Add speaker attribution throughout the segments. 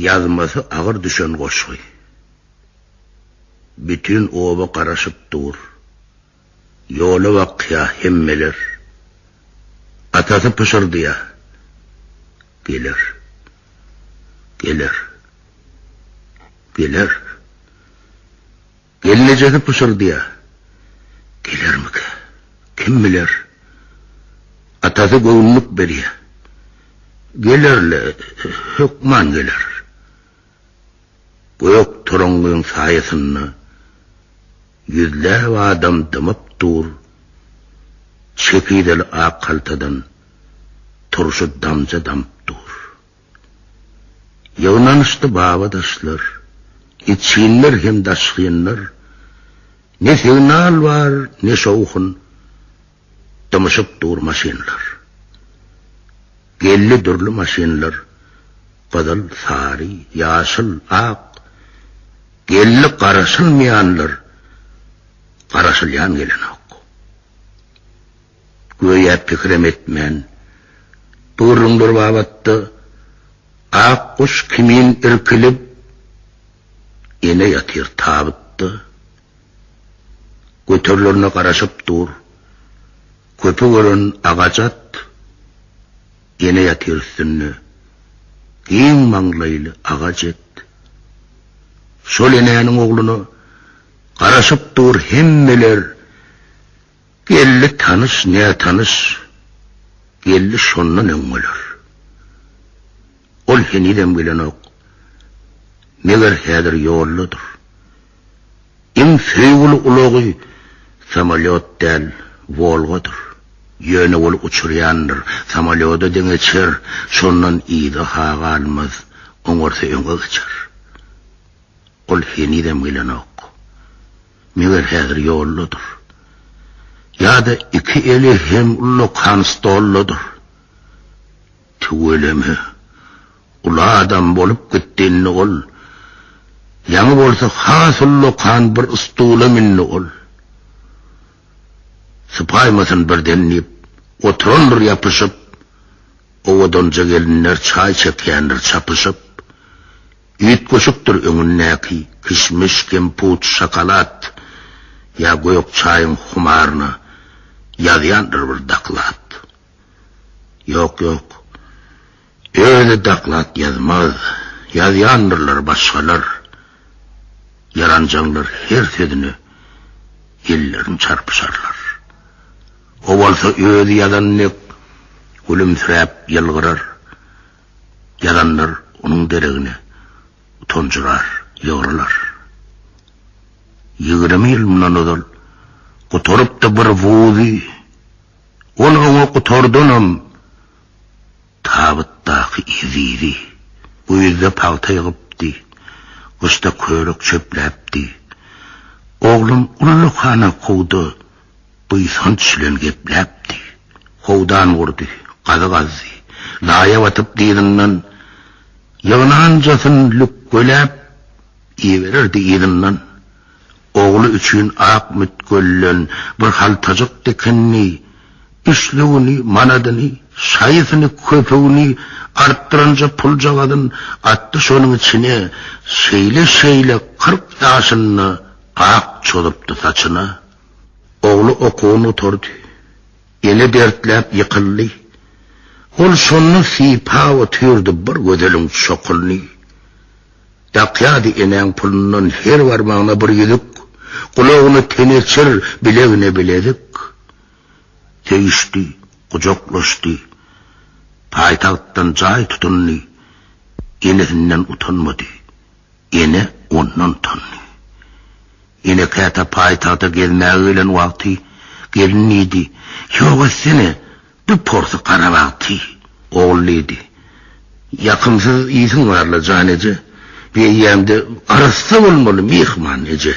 Speaker 1: Ýazmasy agyr düşen goşgy. Bütin oba garaşyp dur. Ýola bakýa hemmeler. Atasy pyşyrdaýa. Geler. Geler. Geler. Gelnejesi pyşyrdaýa. Gelermikä? Kim biler? Atasy göwünlik berýä. Geler-le, hökman geler. Gök toraňňyň saýasynda ýüzläp adam dymyp dur, çekizeli ak haltadan turşy damja damyp dur. Ýygnanyşdy babadaşlar, içginler hem daşgynlar, ne signal bar, ne şowhun, Dymyşyp dur maşynlar. Geldi dürli maşynlar, gyzyl, sary, ýaşyl, ak. Geldi garaşylmaýanlar, garaşylýan gelenok. Göýä pikirem etmän, bu gürrüňler babatda ak guş kimin irkilip, ene ýatyr tabytda. Göterilerine garaşyp dur. Köpi gören agaç at Ene ýatyr üstünde. Giň maňlaýly agaç et. Şol enäniň ogluna Garaşyp dur hemmeler. Geldi tanyş, nätanyş, Geldi şondan öňňeler. Ol henizem gelenok. Meger häzir ýoldadyr. Iň söýgüli ulagy samolýot däl, Wolgadyr. Ýöne ol uçurýandyr, samolýoda deňeçer, şondan yza-ha galmaz, oňarsa öňe geçer. Ol henizem gelenok. Meger häzir ýoldadyr. Ýa-da iki eli hem ullakan stoldadyr. Tüweleme, uly adam bolup gitdi indi ol. Ýaňy bolsa has ullakan bir stula mindi ol. Sypaýmasyn birden diýip, oturandyr ýapyşyp, owadanja gelinler çaý çekýändir çapyşyp. Üýtgeşikdir öňündäki kişmiş, kemput, şokolad ýa gök çaýyň humaryna ýazýandyr bir doklad. Ýok, ýok. Özi doklad ýazmaz, ýazýandyrlar başgalar. Ýaranjaňlar her sözüne ellerini çarpyşarlar. O bolsa özi ýazan dek gülümsiräp ýylgyrar. Ýazanlar onuň deregine utanjyrar, ýygrylar. 20 ýyl mundan ozal gutarypdy bir wuzy. Ol oňa gutardanam tabytdaky ezizi. Güýzde pagta ýygypdy, gyşda körek çöpläpdi. Oglum ullakan okuwda buýsanç bilen gepläpdi. Howdan gurdy, gazy gazdy. Laýa batyp dyzyndan, ýygnanjasyn lükgeläp ibererdi yzyndan. Ogly üçin ak mütgellen bir haltajyk dikindi. Üçlügini, manadyny, şaýysyny, köpügini, artdyranja puljagazyn atdy şonuň içine. Şeýle-şeýle 40 ýaşynda ak çozupdy saçyna. Ogly okuwyny gutardy. Ene dertläp ýykyldy. Ol şonda sypap otyrdy bir gözeliň çokulyny. Dakýardy enäň pulundan her barmagyna bir ýüzük, gulagyna teneçir, bilegine bilezik. Söýüşdi, gujaklaşdy. Paýtagtdan jaý tutundy. Enesinden utanmady. Ene ondan utandy. Ene käte paýtagta gezmäge gelen wagty gelin diýdi, Ýok etsene, Bu porsy gara bagty. Ogul diýdi. Ýakymsyz ysyň bar-la, jan eje. Bu eýýämde arassa bolmaly, myhman eje.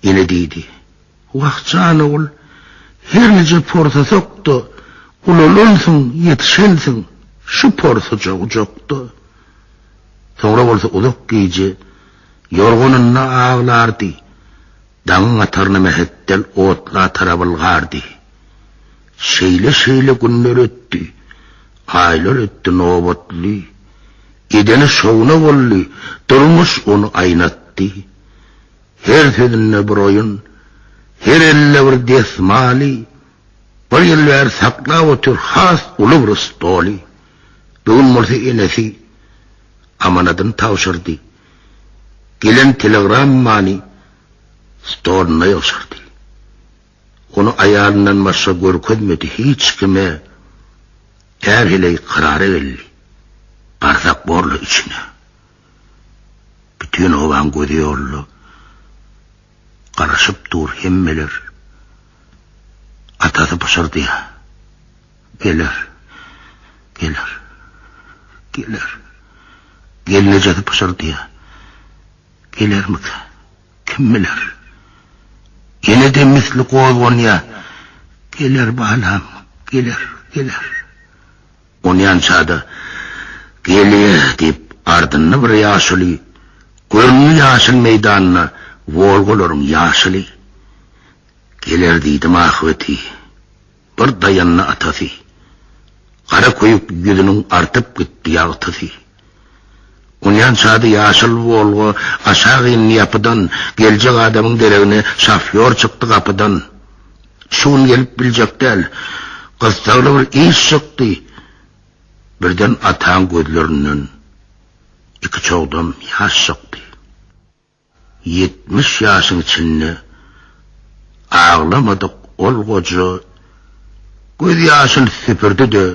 Speaker 1: Ene diýdi. Wah, jan ogul, her nije porsasak-da, ulalansyň, ýetişensiň, şu porsuja gujakda. Soňra bolsa uzak gije ýorganynda aglardy. Daňyň ataryna mähetdel otla tarap ylgardy. Şeýle-şeýle günler ötdi, aýlar ötdi nobatly. Edeni şowuna boldy, durmuş ony aýnatdy. Her sözünde bir oýun, her elinde bir desmaly, bir ýyl bäri saklap otyr has uly bir stoly. Bu gün bolsa enesi amanadyny tabşyrdy. Gelen telegrammany stolunda ýygşyrdy. Ony aýalyndan başga görkezmedi hiç kime. Är-heleý karara geldi. Barsak borla içine. Bütin obaň gözi ýolda. Garaşyp dur hemmeler. Atasy pyşyrdaýar. Geler. Geler. Geler. Gelnejesi pyşyrdaýar. Gelermikä? Kim biler? Ýene-de misli gozganýar. Geler balam, geler, geler. Onýança-da, Gelýä diýip, ardynda bir ýaşuly, göründi ýaşyl meýdanda Wolgalaryň ýaşyly. Geler diýdim ahbeti. Bir daýandy atasy. Gara köýük ýüzüniň artyp gitdi ýagtysy. Onýança-da ýaşyl Wolga aşak indi ýapydan, geljek adamyň deregine şofýor çykdy gapydan. Şu gün gelip biljek däl. Gyssagly bir iş çykdy. Birden ataň gözlerinden iki çogdam ýaş çykdy. 70 ýaşyň içinde aglamadyk ol goja göz ýaşyny süpürdi-de,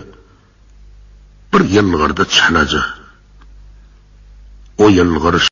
Speaker 1: bir ýylgyrdy çalaja. O ýylgyryş.